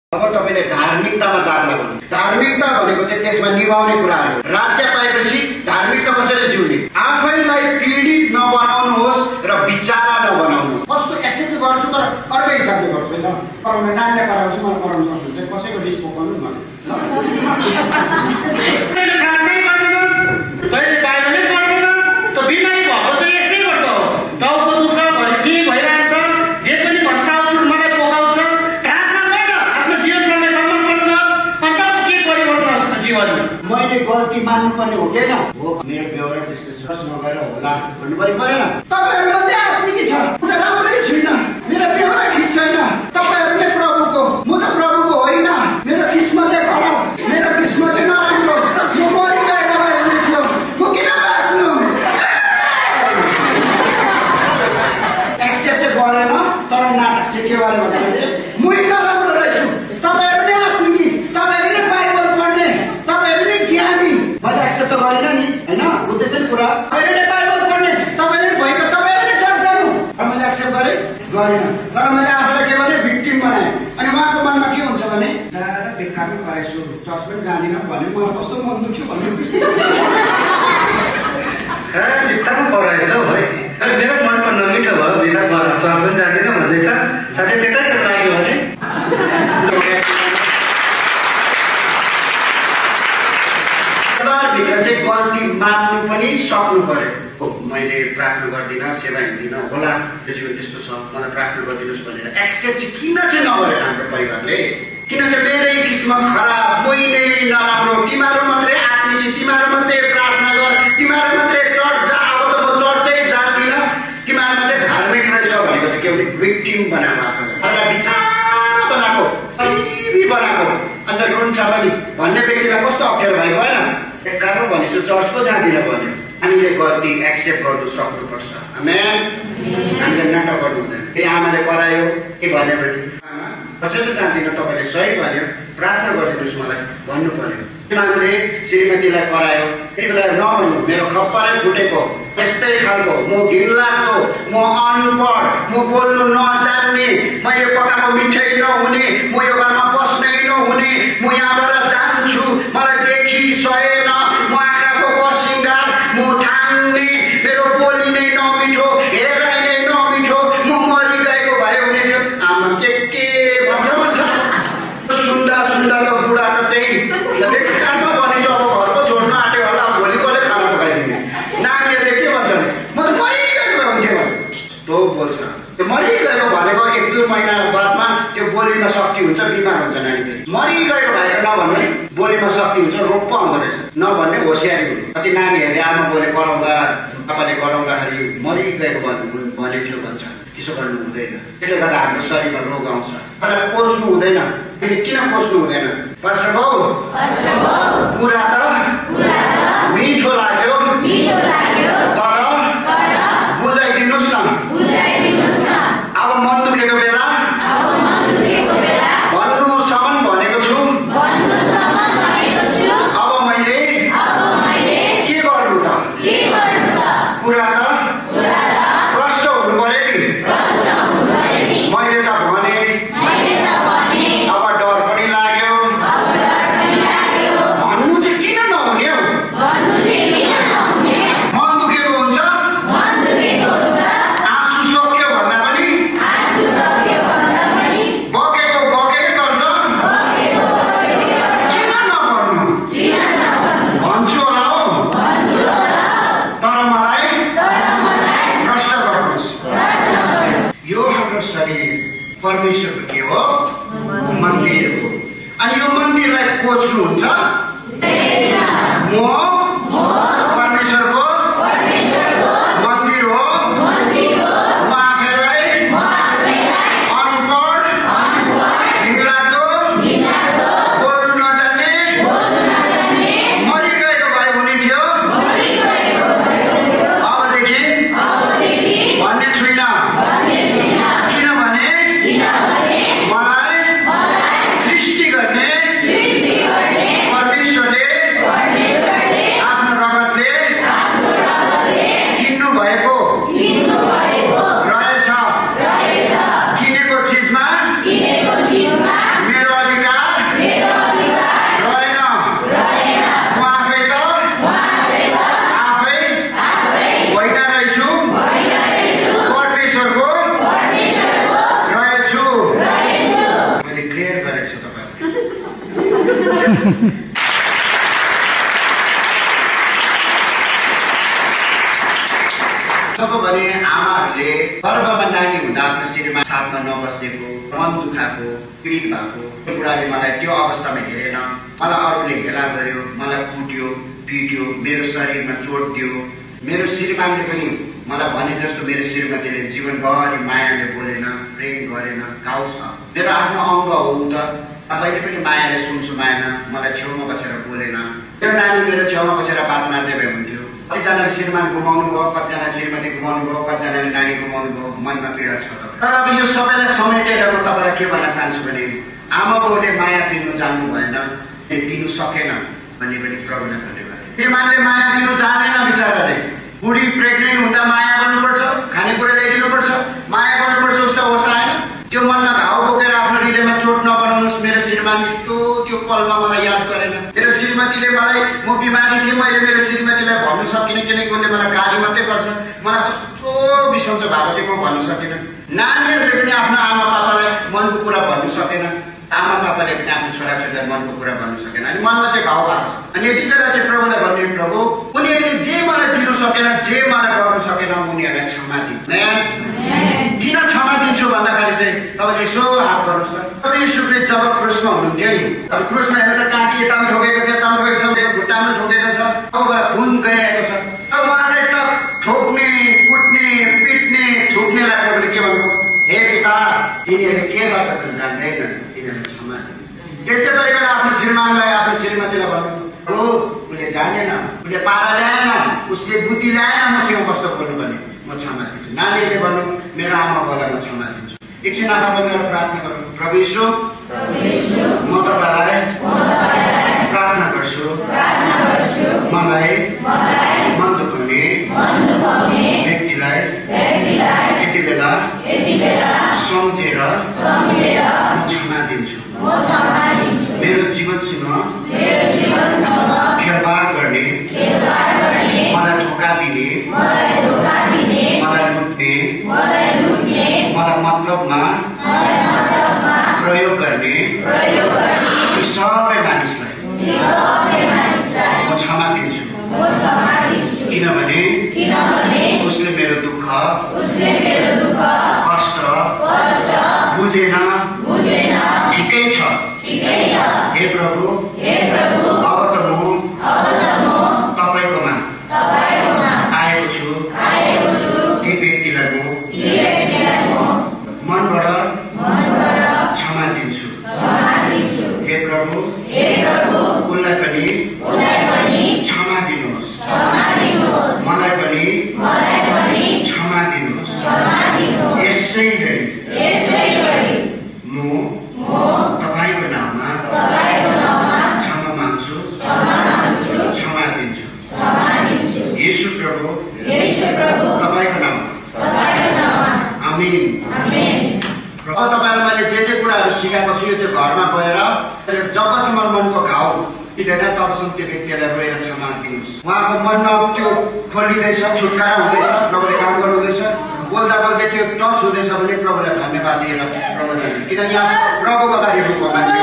अब तपाईले धार्मिकतामा दाग लगाउनु। धार्मिकता भनेको चाहिँ त्यसमा निभाउने कुराहरू। राज्य पाएपछि धार्मिकता कसरी जिउने? आफैलाई पीडित नबनाउनुहोस् र बिचारा नबनाउनुहोस्। कस्तो एक्सेप्ट गर्छु तर अर्कै हिसाबले गर्छु हैन। पढाउन नानीले पढाउँछु मलाई पढाउन सक्नुहुन्छ कसैको रिस्क पोकाउनु न। तैले बाहिरले पढ्दैन त बिमारी भएको चाहिँ यसै गर्दा हो। टाउको दुख्छ भरि के भइरान्छ जे पनि भन्छ आउँछ मलाई पोकाउँछ। प्रार्थना गर आफ्नो जीवन परमेश्वरमा समर्पण गर अन्त के परिवर्तन आउँछ जीवनमा। मैले गल्ती मान्नुपर्ने हो कि हैन? हो मेरो बेहोरा त्यस्तो सोच नगरेर होला भन्नु परेन। तपाईहरुले चाहिँ आत्मिक छ म त राम्रै छुइन मेरो बेहोरा ठिक छैन। तपाईहरुले प्रभुको म त प्रभुको होइन मेरो किस्मतले खराब मेरो किस्मतले नराम्रो यो मरि गएको भए हुने थियो म किन बाँच्नु? एक्सेप्ट चाहिँ गरेन तर नाटक चाहिँ के गरे भन्दाखेरि चाहिँ मुई नराम्रो रहेछु। तपाईहरुले आत्मिक तपाईहरुले बाइबल पढ्ने तपाईहरुले ज्ञानी मैले एक्सेप्ट त गरिन नि हैन? उद्देश्य नि कुरा तपाईहरुले बाइबल पढ्ने तपाईहरुले भएको तपाईहरुले चर्च जानु मैले एक्सेप्ट गरिन। तर मैले आफूलाई के भने भिक्टिम बनाएँ। अनि उहाँको मनमा के हुन्छ भने जाएर बेकारमै कराइछु चर्च पनि जाँदिन भने मलाई कस्तो मन दुख्यो भन्ने एकदम कराएछ हौ है। अनि मेरो मन त नमिठो भयो बिना चर्च पनि जाँदिन भन्दैछ। साथै त्यतै लाग्यो भने भित्र चाहिँ गल्ती मान्नु पनि सक्नु पर्यो। मैले प्रार्थना गर्दिन सेवा हिँड्दिन होला यो जीवन त्यस्तो छ मलाई प्रार्थना गरिदिनुहोस् भनेर एक्सेप्ट चाहिँ किन चाहिँ नगरेन हाम्रो परिवारले? किन चाहिँ मेरै किस्मत खराब मै नै नराम्रो तिमीहरू मात्रै आत्मिक तिमीहरू मात्रै प्रार्थना गर तिमीहरू मात्रै चर्च जा अब त म चर्चै जान्दिन तिमीहरू मात्रै धार्मिक रहेछ भनेको चाहिँ के भने भिक्टिम बनाएको आफूलाई बिचारा बनाएको सही बनाएको अन्त रुन्छ पनि भन्ने व्यक्तिलाई कस्तो अप्ठ्यारो भएको होइन? एकारो भनेछु चर्च पो जाँदिन भन्यो। हामीले गल्ती एक्सेप्ट गर्नु सक्नुपर्छ। आमेन। हामीले नाटक गर्नु हुँदैन। फेरि आमाले करायो के भन्यो भने आमा कसैले जान्दिन तपाईँले सही भन्यो प्रार्थना गरिदिनुहोस् मलाई भन्नु पर्यो। श्रीमानले श्रीमतीलाई करायो त्यति बेला नभन्नु मेरो खप्परै फुटेको यस्तै खालको म घिनलाग्दो म अनपढ म बोल्नु नजान्ने मैले पकाएको मिठै नहुने म यो घरमा बस्नै नहुने म यहाँबाट जान्छु मलाई देखि सहेन म आँखाको कसिङ्गार म ठान्ने मेरो बोली नै नमिठो हेराइ नै नमिठो म मरि गएको भए हुने थियो। आमा के भन्छ सुन्दा सुन्दा त बुढा त त्यही बेकारमा भनेछु अब घर पो छोड्नु आँट्यो होला भोलि कसले खाना पकाइदिने? नानीहरूले के भन्छन् म त मरिगएको भए हुन्थ्यो भन्छ तो बोल्छ। त्यो मरिगएको भनेको 1-2 महिना बादमा त्यो बोलीमा शक्ति हुन्छ बिमार हुन्छ नानी। मरिगएको भएर नभन्नु है बोलीमा शक्ति हुन्छ रोग पो आउँदो रहेछ नभन्ने होसियारी हुनु। कति नानीहरूले आमा बोले कराउँदा आपाले कराउँदाखेरि मरिगएको भने थियो भन्छ त्यसो गर्नु हुँदैन। त्यसले गर्दा हाम्रो शरीरमा रोग आउँछ। तर कोच्नु हुँदैन। फेरि किन कोच्नु हुँदैन? पास्टर बाउ कुरा त मिठो लाग्यो तर बुझाइदिनुहोस् न। अब मन दुखेको बेला भन्नुसम्म भनेको छु। अब मैले के गर्नु त? कुरा त प्रश्न हुनु पर्यो नि। मैले त भने अब डर पनि लाग्यो भन्नु चाहिँ किन नहुने हौ? मन दुखेको हुन्छ आँसु सक्यो भन्दा पनि बगेको गर्छ किन नभन्नु? भन्छु होला हो तर मलाई प्रश्न गर्नुहोस्। यो हाम्रो शरीर परमेश्वरको के हो? मन्दिर हो। अनि यो मन्दिरलाई कोच्नुहुन्छ म परमेश्वरको मन्दिर हो। म आफैलाई अनपढ घिनलाग्दो बोल्नु नजान्ने मरिगएको भए हुने थियो अबदेखि भन्ने छुइन। किनभने मलाई सृष्टि गर्ने परमेश्वरले भने आमाहरूले गर्भमा नानी हुँदा आफ्नो श्रीमान साथमा नबस्नेको, मन दुखाएको, पीडित भएको बुढाले मलाई त्यो अवस्थामा हेरेन, मलाई अरूले हेला गर्यो, मलाई कुट्यो, पिट्यो, मेरो शरीरमा चोट दियो। मेरो श्रीमानले पनि मलाई भने जस्तो मेरो श्रीमतीले जीवनभरि मायाले बोलेन, प्रेम गरेन, घाउ छ। मेरो आफ्नो अङ्ग हो त, तपाईँले पनि मायाले सुनसुमाएन, मलाई छेउमा बसेर बोलेन। मेरो नानी मेरो छेउमा बसेर बात मार्दै भए हुन्थ्यो। कतिजनाले श्रीमान गुमाउनु भयो, कतिजना श्रीमती गुमाउनु भयो, कतिजनाले नानी गुमाउनु भयो, मनमा पीडा छ। तर अब यो सबैलाई समेटेर म तपाईँलाई के भन्न चाहन्छु भने आमा बाउले माया दिनु जान्नु भएन, दिनु सकेन भन्ने पनि प्रब्लम धन्यवाद। श्रीमानले माया दिनु जानेन बिचराले। बुढी प्रेग्नेन्ट हुँदा माया गर्नुपर्छ, खानेकुरा ल्याइदिनुपर्छ, माया गर्नुपर्छ, उस्तो होस् आएन। त्यो मनमा घाउ बोकेर आफ्नो हृदयमा चोट नबनाउनुहोस्। मेरो श्रीमान यस्तो त्यो पलमा मलाई याद गरेन। मेरो श्रीमतीले मलाई, म बिमारी थिएँ, मैले मेरो श्रीमतीलाई भन्नु सकिनँ किनकि उनले मलाई गाली मात्रै गर्छ। मलाई कस्तो बिसन्चो भएको थियो, म भन्नु सकिनँ। नानीहरूले पनि आफ्नो आमा बाबालाई मनको कुरा भन्नु सकेन, आमा बाबाले पनि आफ्नो छोराछोरीलाई मनको कुरा भन्नु सकेन। अनि मनमा चाहिँ घाउ भएको छ। अनि यति बेला चाहिँ प्रभुलाई भन्ने, प्रभु उनीहरूले जे मलाई दिनु सकेन, जे मलाई गर्नु सकेन, उनीहरूलाई क्षमा दिन्छु। किन क्षमा दिन्छु भन्दाखेरि चाहिँ तपाईँले यसो हात गर्नुहोस् त। अब यीशु ख्रीष्ट जब क्रुसमा हुनुहुन्थ्यो नि, अब क्रुसमा हेर्नु त काँटी यतामा ठोकेको छ, यतामा ठोकेको छ, खुट्टामा ठोकेको छ, अबबाट खुन गइरहेको छ। अब उहाँलाई त ठोक्ने, कुट्ने, पिट्ने, थुक्नेलाई प्रभुले के भन्नु, हे पिता तिनीहरूले के गर्दछन् जान्दैन, तिनीहरूले क्षमा दिनु। त्यस्तै गरेर आफ्नो श्रीमानलाई, आफ्नो श्रीमतीलाई भन्नु, हो उसले जानेन, उसले पारा ल्याएन, उसले बुद्धि ल्याएन, मसँग कस्तो बोल्नुपर्ने, म क्षमा दिन्छु। नानीहरूले भन्नु, मेरो आमा बाबालाई म क्षमा दिन्छु। एकछिन आँखा बन्द गरेर प्रार्थना गरौँ। प्रभु यीशु म तपाईँलाई प्रार्थना गर्छु, मलाई मन दुखाउने व्यक्तिलाई यति बेला सम्झेर म क्षमा दिन्छु। मेरो जीवनसँग खेलबाड गर्ने, मलाई धोका दिने, मलाई लुट्ने, मलाई मतलबमा प्रयोग गर्ने यी सबै मानिसलाई म क्षमा दिन्छु। किनभने उसले मेरो दुःख, कष्ट बुझेन, ठिकै छ। हे प्रभु अब त म तपाईँकोमा आएको छु। ती व्यक्तिलाई म मनबाट क्षमा दिन्छु। हे प्रभु उनलाई पनि क्षमा दिनुहोस्, मलाई पनि क्षमा दिनुहोस्। यसै गरी म तपाईँको नाममा क्षमा माग्छु, क्षमा दिन्छु। येशू प्रभु तपाईँको नाममा आमीन। अब तपाईँलाई मैले जे जे कुराहरू सिकाएको छु यो चाहिँ घरमा गएर जबसम्म मनको घाउ पिँदैन तबसम्म त्यो व्यक्तिलाई रोएर क्षमा दिनुहोस्। उहाँको मनमा त्यो खोलिँदैछ, छुटकारा हुँदैछ, प्रभुले काम गर्नुहुँदैछ, बोल्दा बोल्दै त्यो टच हुँदैछ भने प्रभुलाई धन्यवाद दिएर प्रभुलाई, किन यहाँ प्रभुको अगाडि रुखको मान्छे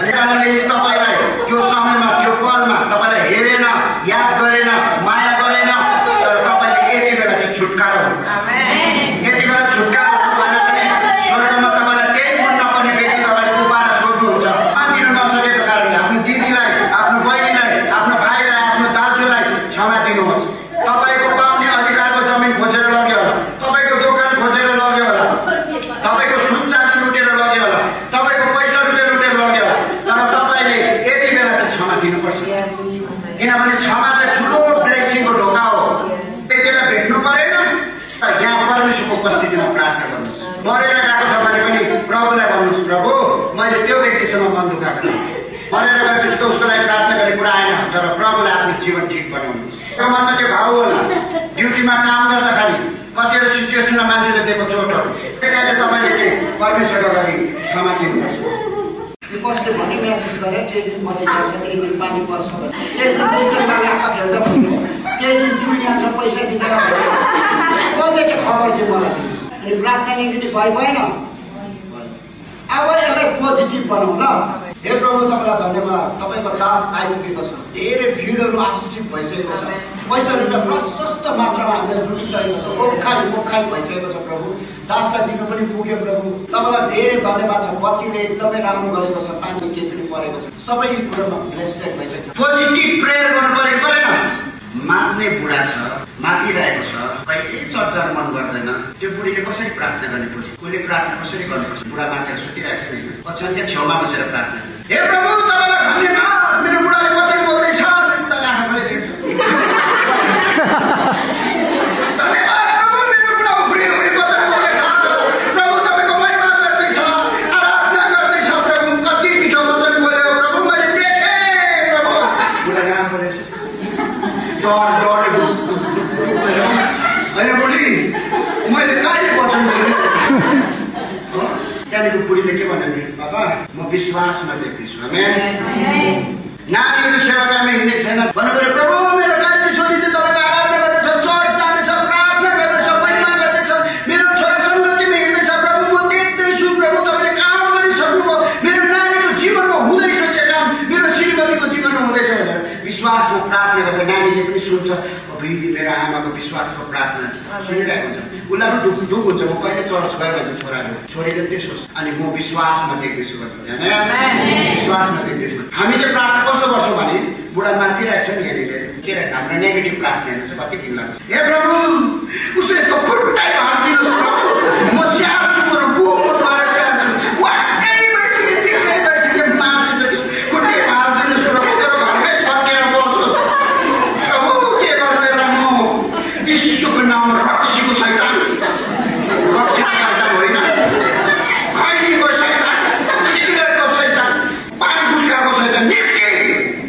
अनि कारणले तपाईँलाई त्यो समयमा, त्यो पलमा तपाईँलाई हेरेन, याद गरेन, माया गरेन, तर तपाईँले यति बेला चाहिँ छुटकारा हुनुहुन्छ। यति बेला छुटकारा स्वर्गमा तपाईँलाई त्यही मन नपर्ने व्यक्तिको अगाडि उभिएर सोध्नुहुन्छ। दिनु नसकेको कारणले आफ्नो दिदीलाई, आफ्नो बहिनीलाई, आफ्नो भाइलाई, आफ्नो दाजुलाई क्षमा दिनुहोस्। तपाईँको पाउने अधिकारको जमिन खोजेर लग्यो होला, तपाईँको दोकान खोजेर लग्यो होला, तपाईँको सुन चाँदी लुटेर लग्यो होला, तपाईँको पैसा रुपियाँ लुटेर लग्यो होला, तर तपाईँले यति बेला चाहिँ क्षमा दिनुपर्छ। किनभने क्षमा चाहिँ ठुलो ब्लेसिङको ढोका हो। व्यक्तिलाई भेट्नु परेन, यहाँ परमेश्वरको उपस्थितिमा प्रार्थना गर्नुहोस्। मरेर गएको छ भने पनि प्रभुलाई भन्नुहोस्, प्रभु मैले त्यो व्यक्तिसँग मन दुखाएको छु, मरेर गएपछि त उसको लागि प्रार्थना गर्ने कुरा आएन, तर प्रभुले आफ्नो जीवन ठिक बनाउनुहोस्। त्यो मनमा त्यो घाउ होला, ड्युटीमा काम गर्दाखेरि कतिवटा सिचुएसनमा मान्छेले दिएको चोटहरू, त्यस कारण तपाईँले चाहिँ परमेश्वरको अगाडि क्षमा दिनुपर्छ। यो कसले भने म्यासेज गरे त्यही दिन मती जान्छ, त्यही दिन पानी पर्छ, त्यही दिन टिचरले आँखा खेल्छ, त्यही दिन चुइया छ पैसा दिँदैन, कसले चाहिँ खबर थियो मलाई। अनि प्रार्थना नेगेटिभ भएन, अब यसलाई पोजिटिभ बनाउँ ल। हे प्रभु तपाईँलाई धन्यवाद। तपाईँको दास आइपुगेको छ, धेरै भिडहरू आशिषित भइसकेको छ, पैसा रुपियाँ प्रशस्त मात्रामा हामीलाई जुटिसकेको छ, ओखाइ भइसकेको छ प्रभु। दासलाई दिनु पनि पुग्यो प्रभु। तपाईँलाई धेरै धन्यवाद छ। बत्तीले एकदमै राम्रो गरेको छ, पानी केही पनि परेको छ, सबै कुरोमा ब्लेसेड भइसकेको छ। पोजिटिभ प्रेयर गर्नु परेको परेन। मात्ने बुढा छ, मातिरहेको छ, कहिले चर्चा मन गर्दैन, त्यो बुढीले कसरी प्रार्थना गर्ने पर्छ? उसले प्रार्थना कसरी गर्नुपर्छ? बुढा मातेर सुतिरहेको छ नि, पछाडिका छेउमा बसेर प्रार्थना, हे प्रभु तपाईँलाई धन्यवाद, मेरो बुढाले वचन बोल्दैछ। बुढाले आँखा खोलेको छ, धन्यवाद प्रभु, मेरो बुढा उफ्रियो भने वचन बोल्दैछ। प्रभु तपाईँको महिमा गर्दैछ, आराधना गर्दैछ। प्रभु कति मिठो वचन बोल्यो प्रभु, मैले देखेँ प्रभु। बुढाले आँखा खोलेको छ, होइन बुढी, मैले कहिले वचन बोलेँ? त्यहाँदेखि बुढीले के भन्यो भने, बाबा म विश्वासमा देख्दैछु। नानीहरू सेवाकामा हिँडेको छैन भन्नुभयो, प्रभु मेरो कान्छी छोरी चाहिँ तपाईँको आराधना गर्दैछ, चर्च जाँदैछ, प्रार्थना गर्दैछ, महिमा गर्दैछ, मेरो छोरा सन्ततिमा हिँड्दैछ। प्रभु म देख्दैछु, प्रभु तपाईँले काम गरिसक्नुभयो, मेरो नानीको जीवनमा हुँदैछ त्यो काम, मेरो श्रीमतीको जीवनमा हुँदैछ भनेर विश्वासमा प्रार्थना गर्छ। नानीले पनि सुन्छ, मेरो आमाको विश्वासको प्रार्थना सुनिरहेको हुन्छ, उसलाई पनि दुःख हुन्छ, म कहिले चर्च गयो भने छोराहरू छोरीले पनि त्यसो। अनि म विश्वासमा देख्दैछु भन्नु, विश्वासमा देख्दैछु। हामीले प्रार्थना कस्तो गर्छौँ भने, बुढा मातिरहेको छ नि यहाँनिर के रहेछ, हाम्रो नेगेटिभ प्रार्थना हेर्नु चाहिँ कति घिन लाग्छ। हे प्रभु उसो यसको खुट्टै भाँचिदिनुहोस् प्रभु, म स्याहार्छु, म गोमद्वारा स्याहार्छु, वाक्कै भइसक्यो माथिसक्यो, खुट्टै भाँचिदिनुहोस् प्रभु, तेरो घरमै छर्केर बसोस् प्रभु। के गर्नु यसलाई म? यीशुको नाममा रक्सीको शैतान, रक्सीको शैतान होइन, खैनीको शैतान, सिगरेटको शैतान, पान गुटखाको शैतान निस्के।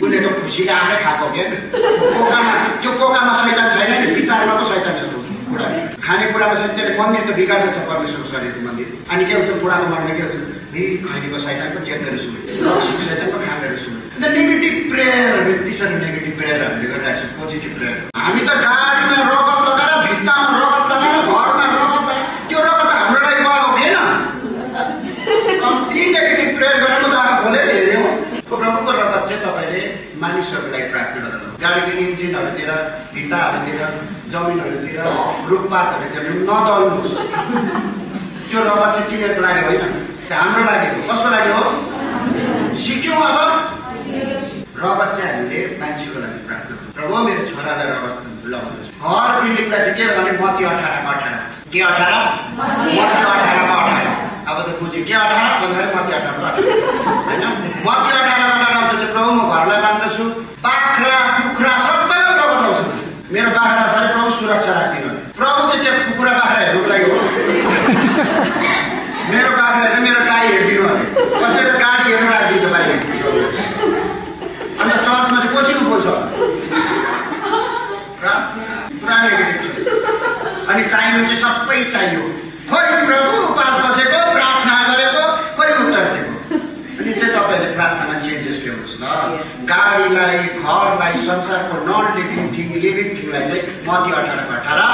उसले त खुसीले आफै खाएको के, पोकामा त्यो पोकामा शैतान छैन नि, विचारमा पो शैतान छ। बुढा खानेकुरामा छ, त्यसले मन्दिर त बिगार्दैछ, परमेश्वरको शरीरको मन्दिर। अनि के हुन्छ बुढाको मनमा, के हुन्छ, खैनीको शैतान पो चेप्दै रहेछु, रक्सीको शैतान पो खाँदै रहेछु। अन्त नेगेटिभ प्रेयर, त्यसरी नेगेटिभ प्रेयर हामीले गरिरहेको छौँ। पोजिटिभ प्रेयर, हामी त गाडीमा रगत लगाएर, भित्तामा रगत लगाएर, घरमा रगत लगाएर, त्यो रगत त हाम्रो लागि भयो होइन। कम्ती नेगेटिभ प्रेयर गरेर त आँखा खोलेर हेऱ्यो, प्रभुको रगत चाहिँ तपाईँले मानिसहरूलाई प्रार्थना गर्नु। गाडीको इन्जिनहरूतिर, भित्ताहरूतिर, जमिनहरूतिर, रुखपातहरूतिर नदल्नुहोस्। त्यो रगत चाहिँ तिनीहरूको लागि होइन, हाम्रो लागि हो। कसको लागि हो? सिक्यौँ अब रगत चाहिँ हामीले मान्छेको लागि प्रार्थना गर्छौँ। प्रभु मेरो छोरालाई रगत लगाउनुहोस्। हर बिल्डिङलाई चाहिँ के भने मती 18:18 के 18 मती 18:18। अब त बुझ्यो के 18 भन्दाखेरि मती 18:18 होइन, मती 18:18 आउँछ चाहिँ प्रभु म घरलाई बाँध्दछु, बाख्रा कुखुरा सबैलाई रगत आउँछ, मेरो बाख्रा छ अरे प्रभु सुरक्षा राखिदिनु। प्रभु चाहिँ त्यो कुखुरा बाख्रा हेर्नुको लागि हो, मेरो बाख्रा चाहिँ मेरो गाडी हेरिदिनु अरे, कसैले गाडी हेर्नु राखिदिन्छ बाहिर। अन्त चर्चमा चाहिँ कोसिनु बोल्छ पुरा नेगेटिभ छ। अनि चाहिनु चाहिँ सबै चाहियो, खोइ प्रभु उपास बसेको, प्रार्थना गरेको, खोइ उत्तर दिएको। अनि त्यो तपाईँले प्रार्थनामा चेन्जेस ल्याउनुहोस् ल। गाडीलाई, घरलाई, संसारको नन लिभिङ थिङ, लिभिङ थिङलाई चाहिँ मती 18:18।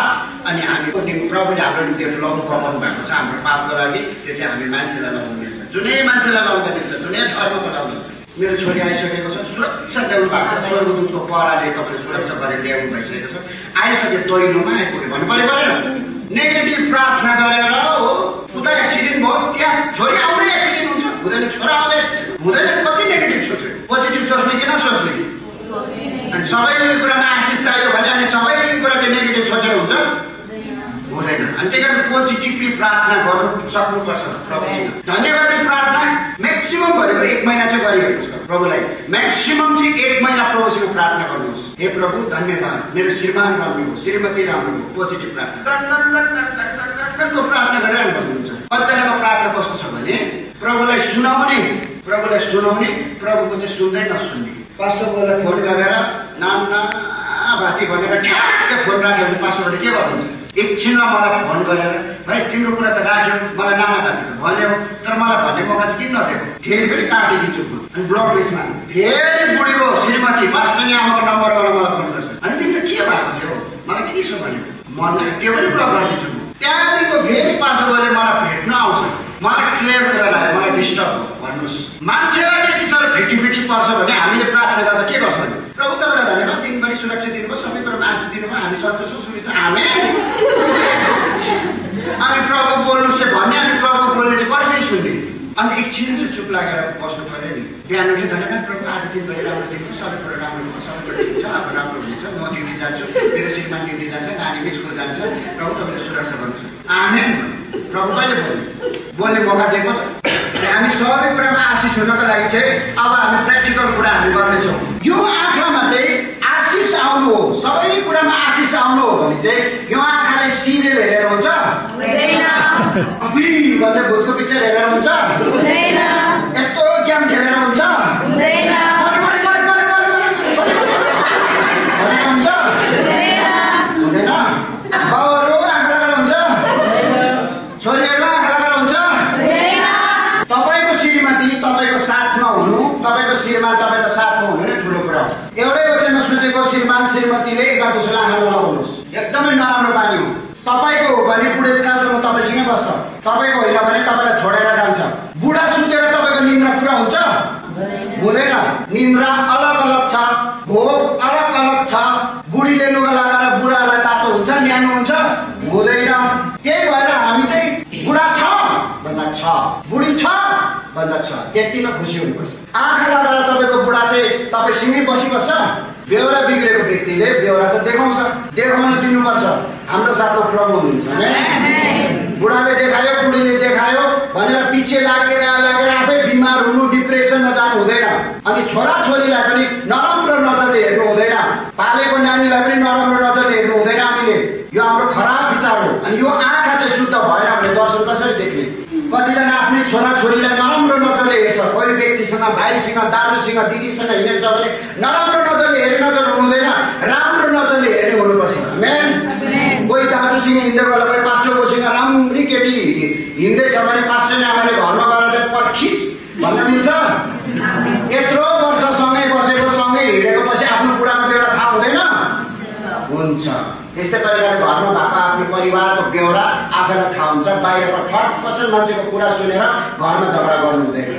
अनि हामीको दिन प्रभुले हाम्रो निम्ति लघु बनाउनु भएको छ हाम्रो पापको लागि, त्यो चाहिँ हामी मान्छेलाई लगाउनु मिल्छ, जुनै मान्छेलाई लगाउँदा मिल्छ, जुनै धर्मको लगाउँदा मिल्छ। मेरो छोरी आइसकेको छ, सुरक्षा ल्याउनु भएको छ, स्वर्गदूतको पहराले तपाईँले सुरक्षा गरेर ल्याउनु भइसकेको छ, आइसक्यो, दैलोमा आइपुग्यो भन्नु पऱ्यो परेन। नेगेटिभ प्रार्थना गरेर हो, उता एक्सिडेन्ट भयो, त्यहाँ छोरी आउँदै एक्सिडेन्ट हुन्छ, हुँदैन, छोरा आउँदै एक्सिडेन्ट हुँदैन। कति नेगेटिभ सोच्यो, पोजिटिभ सोच्ने कि नसोच्ने? अनि सबै कुरामा आशिष चाहियो भने अनि सबै कुरा चाहिँ नेगेटिभ सोचेर हुन्छ हुँदैन। अनि त्यही कारण पोजिटिभली प्रार्थना गर्नु सक्नुपर्छ प्रभुसँग। धन्यवादी प्रार्थना म्याक्सिमम भनेको 1 महिना चाहिँ गरिहेर्नुहोस् प्रभुलाई, म्याक्सिमम चाहिँ 1 महिना प्रभुसँग प्रार्थना गर्नुहोस्। हे प्रभु धन्यवाद, मेरो श्रीमान राम्रो हो, श्रीमती राम्रो हो, पोजिटिभ प्रार्थना प्रार्थना गरेर भन्नुहुन्छ। कतिजनाको प्रार्थना कस्तो छ भने प्रभुलाई सुनाउने, प्रभुको चाहिँ सुन्दै नसुन्ने। पास्टरलाई फोन गरेर नाना भाती भनेर ठ्याक्कै फोन राख्यो भने पास्टरले के गर्नुहुन्छ, एकछिनमा मलाई फोन गरेर भाइ तिम्रो कुरा त राख्यो, मलाई नाना भातीको भन्यो, तर मलाई भन्ने मौका चाहिँ किन नदिएको, फेरि पनि काटिदिन्छु अनि ब्लक लिस्टमा। फेरि बुढीको श्रीमती पास्टरले आमाको नम्बरबाट मलाई फोन गर्छ, अनि तिमीले के भएको थियो, मलाई के छ भन्यो, मन त्यो पनि ब्लक गरिदिन्छु। त्यहाँदेखिको फेरि पास्टरले मलाई भेट्न आउँछ, मलाई क्लियर कुरा लाग्यो, मलाई डिस्टर्ब हो भन्नुहोस्। मान्छेलाई यति छ ढिटिपिटी पर्छ भने हामीले प्रार्थना गर्दा के गर्छौँ? प्रभु तपाईँलाई धन्यवाद, दिनभरि सुरक्षा दिनुभयो, सबै कुरामा आशिष दिनुभयो, हामी सन्तोष सुविधा आमेन। अनि प्रभु बोल्नु चाहिँ भन्ने, अनि प्रभु बोल्ने चाहिँ कहिले सुन्ने? अनि एकछिन चाहिँ चुप लागेर बस्नु पऱ्यो नि। बिहान उठ्यो, धन्यवाद प्रभु, आज दिनभरि राम्रो दिनु, सबै कुरा राम्रो हुन्छ, सबै कुरा दिन्छ, अब राम्रो हुनेछ, म ड्युटी जान्छु, मेरो श्रीमान ड्युटी जान्छ, नानी स्कुल जान्छ, प्रभु तपाईँले सुरक्षा गर्नुहुन्छ, आमेन। प्रभु कहिले बोल्ने मौका दिएको त? हामी सबै कुरामा आशिष हुनको लागि चाहिँ अब हामी प्र्याक्टिकल कुरा हामी गर्नेछौँ। यो आँखामा चाहिँ आशिष आउनु हो, सबै कुरामा आशिष आउनु हो भने चाहिँ यो आँखाले सिरियल हेरेर हुन्छ? भन्दै भूतको पिक्चर हेरेर हुन्छ? यस्तो गेम खेलेर हुन्छ? हुँदैन। बाउहरू आँखा लगाएर हुन्छ? छोरीहरू आँखा लगाएर हुन्छ? तपाईँको श्रीमती तपाईँको साथमा हुनु, तपाईँको श्रीमान तपाईँको साथमा हुनु नै ठुलो कुरा हो। एउटै वचनमा सोचेको श्रीमान श्रीमतीले एकार्को आँखा नलाउनुहोस्, एकदमै नराम्रो बानी हो। तपाईँको हो भने बुढेसकालसम्म तपाईँसँगै बस्छ, तपाईँको होइन भने तपाईँलाई छोडेर जान्छ। बुढा सुतेर तपाईँको निन्द्रा पुरा हुन्छ? हुँदैन। निन्द्रा अलग अलग छ, भोग अलग अलग छ। बुढीले लुगा लगाएर बुढालाई तातो हुन्छ, न्यानो हुन्छ? हुँदैन। त्यही भएर हामी चाहिँ बुढा छ भन्दा छ, बुढी छ भन्दा छ, त्यतिमा खुसी हुनुपर्छ। आँखा लगाएर तपाईँको बुढा चाहिँ तपाईँसँगै बसिबस्छ। बेहोरा बिग्रेको व्यक्तिले बेहोरा त देखाउँछ, देखाउन दिनुपर्छ। हाम्रो साथमा प्रभु हुनुहुन्छ। बुढाले देखायो, बुढीले देखायो भनेर पछि लागेर आफै बिमार हुनु, डिप्रेसनमा जानु हुँदैन। अनि छोराछोरीलाई पनि नराम्रो नजरले हेर्नु हुँदैन, पालेको नानीलाई पनि नराम्रो नजरले हेर्नु हुँदैन हामीले। यो हाम्रो खराब विचार हो। अनि यो आँखा चाहिँ शुद्ध भएन भने दर्शन कसरी देख्ने? कतिजना आफ्नै छोराछोरीलाई नराम्रो नजरले हेर्छ। कोही व्यक्तिसँग, भाइसँग, दाजुसँग, दिदीसँग हिँडेको छ भने नराम्रो नजरले हेर्ने नजर हुँदैन, राम्रो नजरले हेर्ने हुनुपर्छ। आमेन। कोही दाजुसँग हिँड्दै गएर कोही पास्टरकोसँग राम्री केटी हिँड्दैछ भने पास्टरले आमाले घरमा गएर पर्खिस भन्न मिल्छ? यत्रो वर्ष सँगै बसेको, सँगै हिँडेको पछि आफ्नो बुढाको बेहोरा थाहा हुँदैन? हुन्छ। त्यस्तै प्रकारले घरमा भएको आफ्नो परिवारको बेहोरा आफैलाई थाहा हुन्छ। बाहिरको फटफसल मान्छेको कुरा सुनेर घरमा झगडा गर्नु हुँदैन।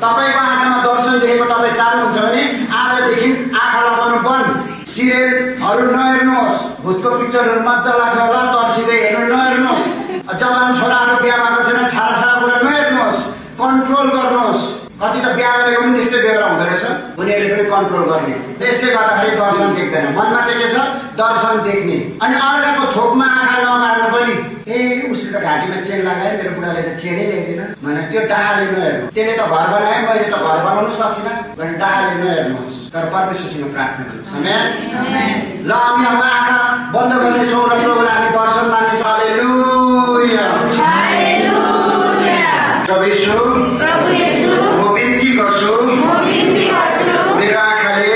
तपाईँको आँखामा दर्शन देखेको तपाईँ चाहनुहुन्छ भने आजदेखि आँखा लगाउनु बन्द। सिरियलहरू नहेर्नुहोस्, भूतको पिक्चरहरू मजा लाग्छ होला, तर्सिँदै हेर्नु नहेर्नुहोस्। जवान छोराहरू बिहा भएको छैन, छाडा कुरा नहेर्नुहोस्, कन्ट्रोल गर्नुहोस्। कति त बिहा गरेको पनि त्यस्तै बेहोरा हुँदो रहेछ, उनीहरूले पनि कन्ट्रोल गर्ने। त्यसले गर्दाखेरि दर्शन देख्दैन। मनमा चाहिँ के छ? दर्शन देख्ने। अनि अर्काको थोकमा आँखा नमार्नु पनि। उसले त घाँटीमा चेन लगायो, मेरो बुढाले त चेनै ल्याइदिएन भने त्यो डाहाले नहेर्नु। त्यसले त घर बनायो, मैले त घर बनाउनु सकिनँ भने डाहाले नहेर्नुहोस्, तर परमेश्वरसँग प्रार्थना गर्नुहोस्। आमेन। ल हामी अब आँखा बन्द गर्नेछौँ र प्रभुलाई हामी दर्शन माग्नेछौँ। हालेलुया, हालेलुया। प्रभु येशू, म बिन्ती गर्छु, मेरो आँखाले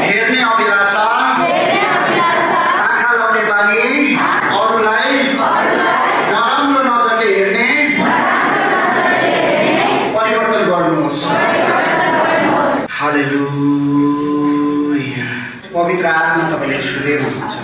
हेर्ने अभिलाषा, आँखा लाउने बानी, अरूलाई नराम्रो नजरले हेर्ने परिवर्तन गर्नुहोस्। हालेलुया। पवित्र आत्मा तपाईँले छुँदै हुनुहुन्छ।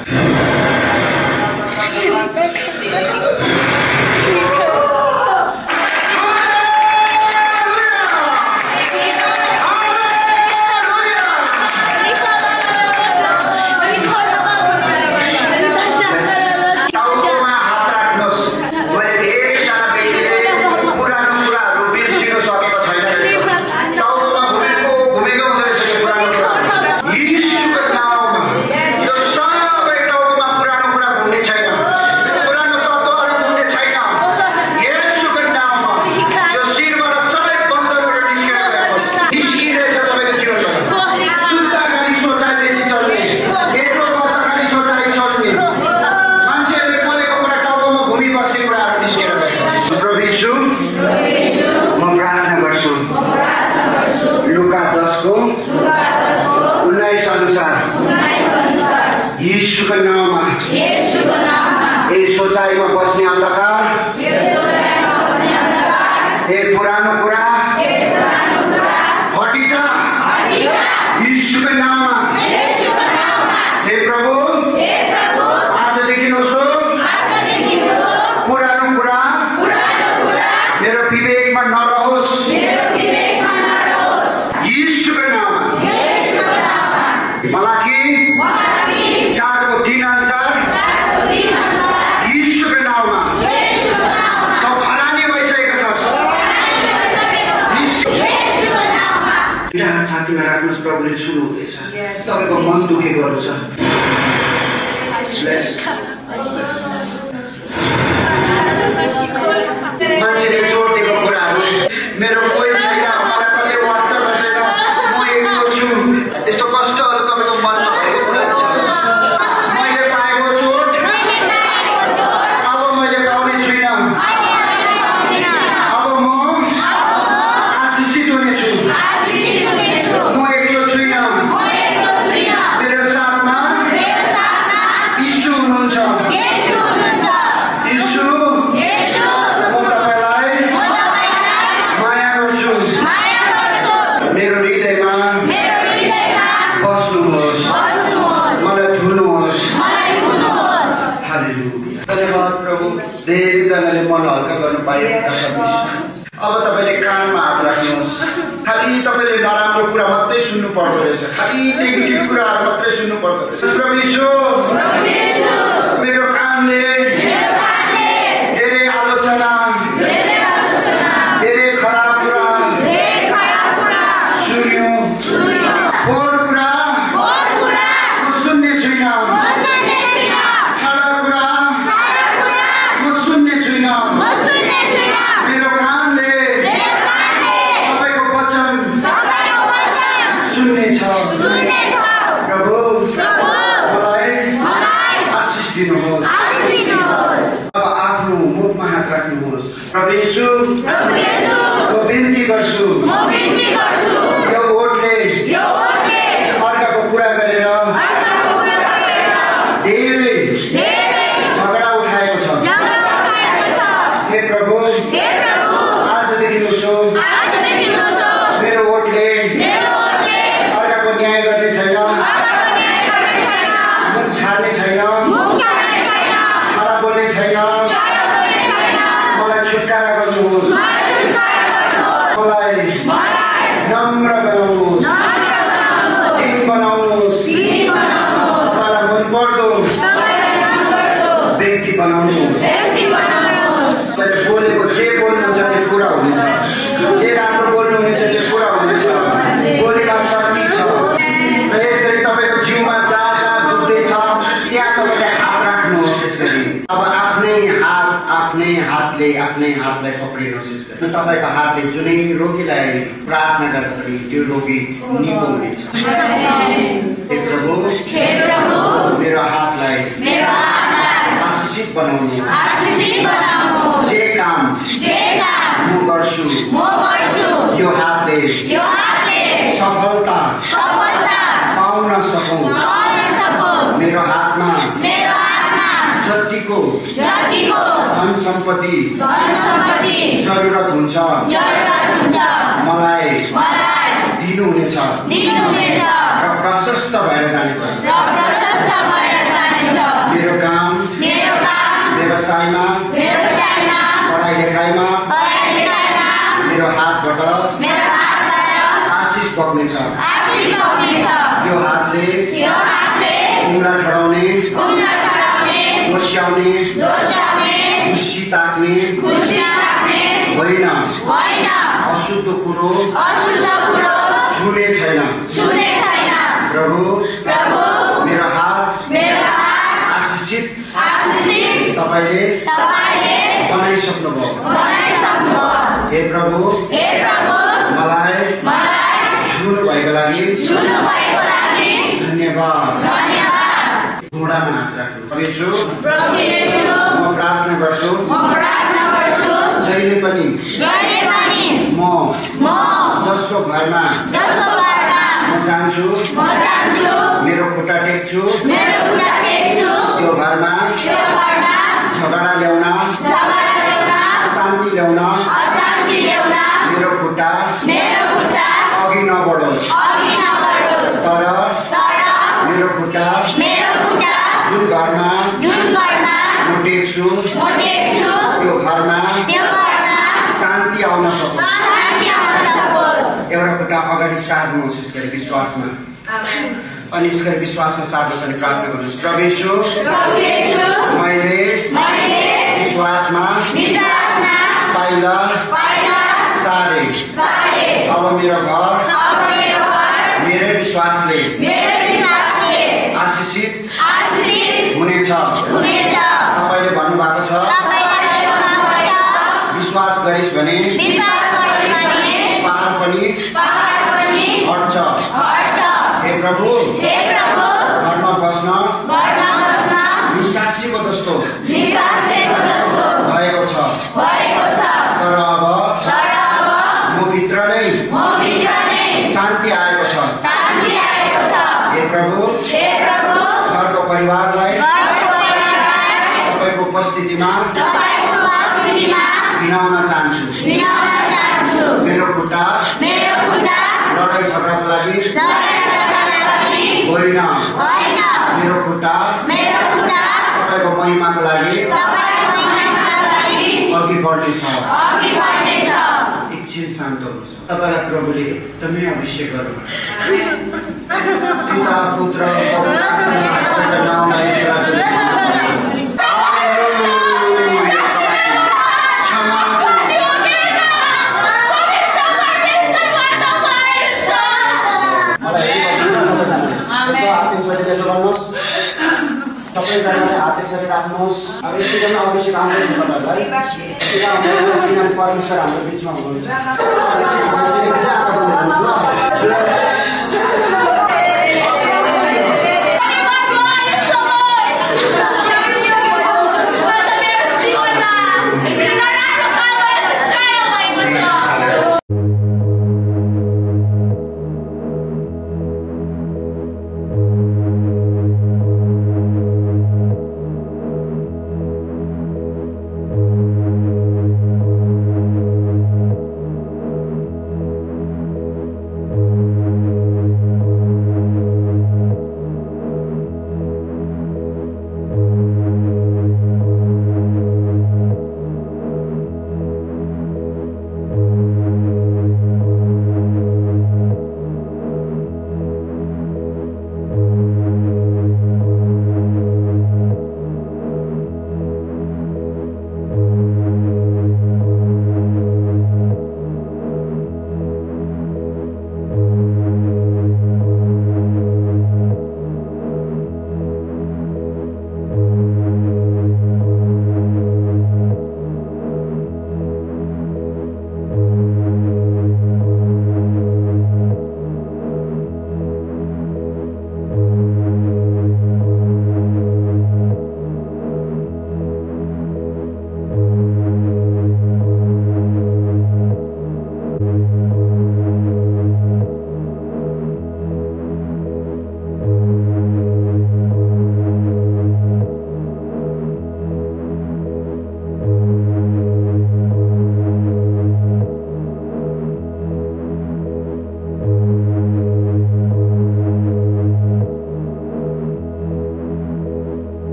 सोचाइमा बस्ने अन्धकार, पुरानो कुरा हटिजा यीशुको नाममा। हे प्रभु, आजदेखि पुरानो कुरा मेरो विवेकमा नरहोस्, मलाकी 4:3 अनुसार यीशुको नाउँमा त खरानी भइसकेको छ। छातीमा राख्नुहोस्, प्रभुले छुनुहुँदैछ। तपाईँको मन दुखेकोहरू छ, मान्छेले जोडिदिएको कुराहरू, मेरो कोही छैन, कसले वास्ता गर्दैन, म एक्लो छु, यस्तो कष्टहरू तपाईँको मनमा भएको हुन्छ। मैले पाएको चोट अब मैले पाउने छुइनँ, अब म आशिषित हुनेछु। म एक्लो छुइनँ, मेरो साथमा यीशु हुनुहुन्छ। यीशु, म तपाईँलाई माया गर्छु। मेरो हृदयमा बस्नुहोस्, मलाई धुनुहोस्। हालेलुया। धन्यवाद प्रभु, धेरैजनाले मन हल्का गर्नु पाइरहेका छन्। अब तपाईँले कानमा हात राख्नुहोस्। खालि तपाईँले नराम्रो कुरा मात्रै सुन्नु पर्दो रहेछ, खालि नेगेटिभ कुराहरू मात्रै सुन्नु पर्दो रहेछ। प्रभु यीशु, मेरो कामले धेरै आलोचना, धेरै खराब कुरा सुन्यो, बोर कुरा म सुन्ने छुइनँ, छाडा कुरा म सुन्ने छुइनँ। मेरो कामले तपाईँको वचन सुन्नेछ। प्रभु, मलाई आशिष दिनुहोस्। अब आफ्नो मुखमा हात राख्नुहोस्। प्रभु यीशु, म बिन्ती गर्छु, यो ओठले अर्काको कुरा गरेर धेरै झगडा उठाएको छ। हे प्रभु, आजदेखि उसो मेरो ओठले अर्काको न्याय गर्ने छैन, मुख छाड्ने छैन, छाडा बोल्ने छैन। मलाई छुटकारा गर्नुहोस्, मलाई नम्र बनाउनुहोस्, दिन बनाउनुहोस्, तपाईँलाई मनपर्दो व्यक्ति बनाउनुहोस्। तपाईँले बोलेको जे बोल्नुहुन्छ त्यो पुरा हुनेछ, जे राम्रो बोल्नुहुनेछ त्यो पुरा हुनेछ। बोलीमा शक्ति छ। र यसरी तपाईँको जिउमा जहाँ जहाँ दुख्दैछ त्यहाँ तपाईँले हात राख्नुहोस्। यसरी अब आफ्नै हातलाई पक्रिनुहोस्। यसरी तपाईँको हातले जुनै रोगीलाई प्रार्थना गर्दा पनि त्यो रोगी निको हुनेछ। हे प्रभु, मेरो हातलाई आशिषित बनाउनु। जे काम म गर्छु यो हातले सफलता पाउन सकौँ। मेरो हातमा जतिको धन सम्पत्ति जरुरत हुन्छ मलाई दिनुहुनेछ र प्रशस्त भएर जानेछ। मेरो काम व्यवसायमा पढाइ लेखाइमा मेरो हातबाट आशिष बग्नेछ। यो हातले उंगला ठडाउने, दोस्याउने, खुसी ताक्ने होइन, अशुद्ध कुरो छुने छैन। प्रभु, मेरो हात आशिषित तपाईँले बनाइसक्नुभयो। हे प्रभु, मलाई छुनु भएको लागि धन्यवाद। घुँडामा हात राख्नु। प्रभु यीशु, म प्रार्थना गर्छु जहिले पनि म जसको घरमा म जान्छु मेरो खुट्टा टेक्छु त्यो घरमा झगडा ल्याउन शान्ति ल्याउन मेरो खुट्टा अघि नबढोस्। तर मेरो खुट्टा जुन घरमा म टेक्छु त्यो घरमा शान्ति आउन सकोस्। एउटा खुट्टा अगाडि सार्नुहोस् यसरी विश्वासमा। अनि यसरी विश्वासमा सार्वजनिक प्राप्त गर्नुहोस्। प्रभु यीशु, मैले विश्वासमा पाइला सारे। अब मेरो घर मेरै विश्वासले आशिषित हुनेछ। तपाईँले भन्नुभएको छ विश्वास गरिस् भने पहाड पनि हट्छ। हे प्रभु, घरमा बस्न निश्वासीको जस्तो भएको छ। तर अब म भित्र नै शान्ति आएको छ। हे प्रभु, घरको परिवारलाई तपाईँको उपस्थितिमा बिनाउन चाहन्छु। मेरो खुट्टा लडाई झगडाको लागि होइन, मेरो खुट्टा तपाईँको महिमाको लागि अघि बढ्नेछ। एकछिन शान्त हुनुहोस्। तपाईँलाई प्रभुले एकदमै अभिषेक गर्नुभयो। पिता, पुत्र, पवित्र नाममा सबैजनाले हात यसरी राख्नुहोस्। अब यसैजना अभिषेक आउँदैछ तपाईँहरूलाई। परमेश्वर हाम्रो बिचमा हुनुहुन्छ।